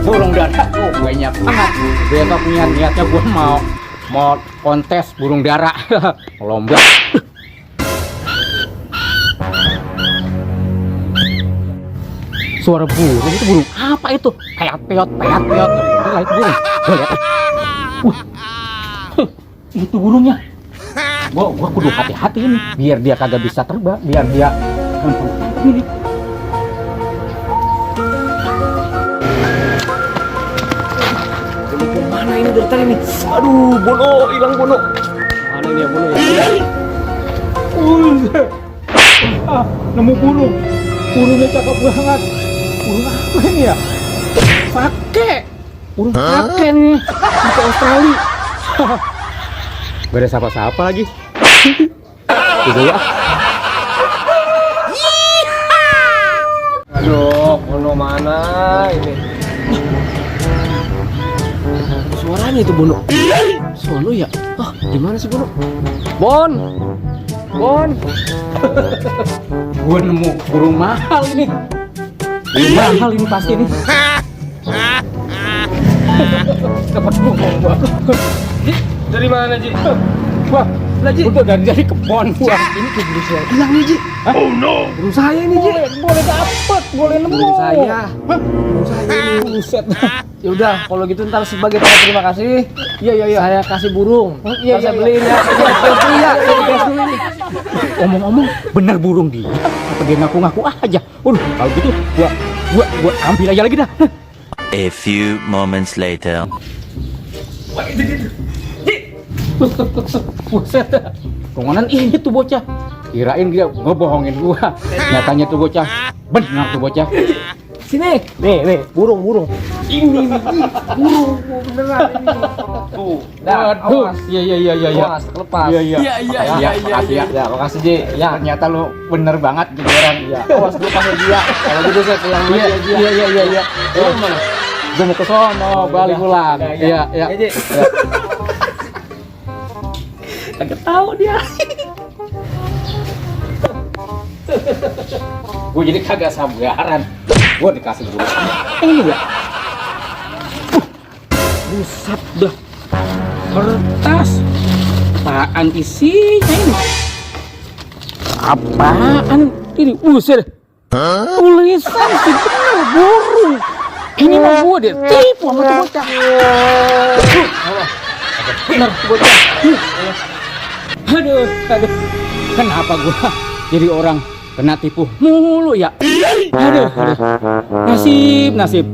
Burung dara, banyak banget. Besok niatnya gue mau kontes burung dara, lomba. Suara burung itu burung apa itu? Peot peot peot peot. Itu burung. Gue lihat. Itu burungnya. Gua kudu hati-hati ini, biar dia kagak bisa terbang, biar dia ini. Mana ini dari tadi nih? Aduh, Bono, hilang Bono. Mana ini ya Bono ya? Nemu burung. Burungnya cakep banget. Burung apa ini ya? Pake. Burung pake nih. Di Australia. Gak ada siapa-siapa lagi. Gitu ya. Aduh, Bono mana ini? Suaranya itu Bono. Sono ya? Ah, gimana sih Bono? Bon. Gue nemu burung mahal ini. Burung mahal ini pasti nih. Dapat burung gua. Dari mana, Ji? Wah, Ji. Udah dari kebon gua. Ini ke burung saya. Hilang nih, Ji. Oh no. Burung saya ini, Ji. Boleh dapet, boleh nemu. Burung saya. Hah? Burung saya ini. Buset. Ya udah, kalau gitu ntar sebagai tanda terima kasih, Iya. saya kasih burung. Iya, Ntar saya iya. beliin ya. Iya, saya gas dulu ini. Omong-omong, bener burung dia. Apa dia ngaku-ngaku aja? Waduh, kalau gitu gua ambil aja lagi dah. A few moments later. Wah, itu. Buset. Kongonan ini tuh bocah. Kirain dia ngebohongin gua. Nyatanya tuh bocah benar tuh bocah. Sini. Nih, burung. Ini burung beneran ini. Tuh. Dah, Waduh. awas. Iya. Awas, lepas. Iya. Iya. Makasih ya. Ya, makasih, Ji. Ya. Ternyata lu bener banget jadi orang. Ya, awas dulu panggil dia. Kalau gitu saya pulang dulu ya, Ji. Iya. Oh, mana? Gua mau ke sono, balik pulang. Iya. Ya, Ji. Kagak tahu dia. Gue jadi kagak sabaran. Gue dikasih burung ini ya. Buset dah. Kertas. Apaan isinya ini? Apaan ini? Buset. Tulisan sih bener burung. Ini mah gue deh tipu sama tuh bocah. Bener tuh bocah. Aduh. Kenapa gua jadi orang kena tipu mulu ya? Aduh. Nasib.